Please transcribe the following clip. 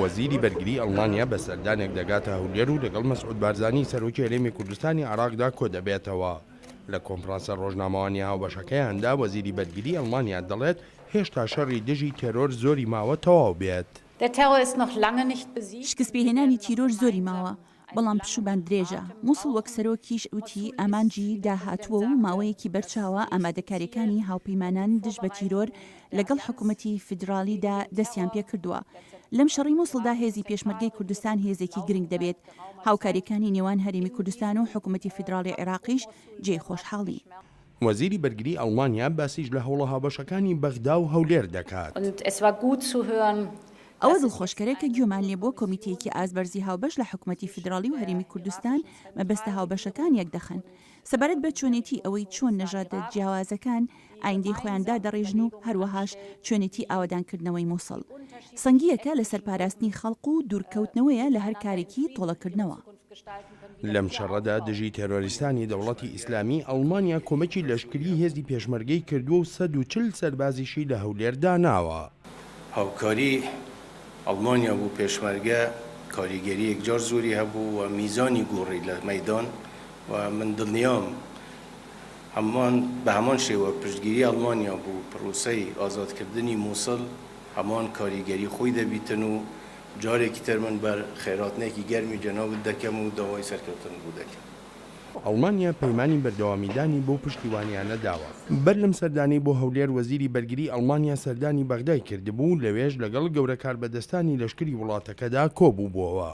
وەزیری بەرگری ئەڵمانیا بە سەردانێک دەگاتە هەولێر و لەگەڵ مەسعود بارزانی سەرۆکی هەرێمی کوردستانی عێراقدا کۆدەبێتەوە. لە کۆنفرانسە ڕۆژنامەوانییە هاوبەشەکەیاندا وەزیری بەرگری ئەڵمانیا دەڵێت، هێشتا شەڕی دژی تێرۆر زۆری ماوە تەواو بێت. شکستپێهێنانی تیرۆر زۆری ماوە، بەڵام پشوومان درێژە. موسڵ وەک سەرۆکیش وتی ئامانجی داهاتووە و ماوەیەکی بەرچاوە ئامادەکارییەکانی هاوپەیمانان دژ بە تیرۆر لەگەڵ حکومەتی فیدراڵیدا دەستیان پێکردووە. لەم شەڕەی موسڵدا هێزی پێشمەرگەی کوردستان هێزێکی گرنگ دەبێت. هاوکارییەکانی نێوان هەرێمی کوردستان و حکومەتی فیدراڵی عێراقیش جێی خۆشحاڵین. وەزیری بەرگری ئەڵمانیا باسیش لە هەوڵە هاوبەشەکانی بەغدا و هەولێر دەکات. ئەوە دڵخۆشکەرە کە گوێمان لێبووە کۆمیتەیەکی ئاستبەرزی هاوبەش لە حکومەتی فیدراڵی و هەرێمی کوردستان مەبەستە هاوبەشەکان یەکدەخەن سەبارەت بە چۆنێتی ئەوەی چۆن نەژادە جیاوازەکان ئایندەی خۆیان دادەڕێژن و هەروەهاش چۆنێتی ئاوەدانکردنەوەی موسڵ. سەنگییەکە لەسەر پاراستنی خەڵق و دوورکەوتنەوەیە لە هەر کارێکی تۆڵەکردنەوە. لەم شەڕەدا دژی تێرۆریستانی دەوڵەتی ئیسلامی، ئەڵمانیا کۆمەکی لەشکریی هێزی پێشمەرگەی کردووە و 140 سەربازیشی لە هەولێر داناوە. هاوکاری ئەڵمانیا بۆ پێشمەرگە کاریگەری یەکجار زۆری هەبوو و میزانی گۆڕی لە مەیدان و من دڵنیام هەمان بە هەمان شێوە پشتگیری ئەڵمانیا بۆ پڕۆسەی ئازادکردنی موسڵ هەمان کاریگەری خۆی دەبیتن و جارێکی تر من بەر خێراتنێکی گەرمی جەنابت دەکەم و داوای سەرکەوتنت بۆ دەکەم. ئەڵمانیا پەیمانی بەردەوامیدانی بەو پشتیوانیانە داوە. بەر لەم سەردانەی بۆ هەولێر وەزیری بەرگری ئەڵمانیا سەردانی بەغدای کردبوو، لەوێش لەگەڵ گەورە کاربەدەستانی لەشکری وڵاتەکەدا کۆبووبووەوە.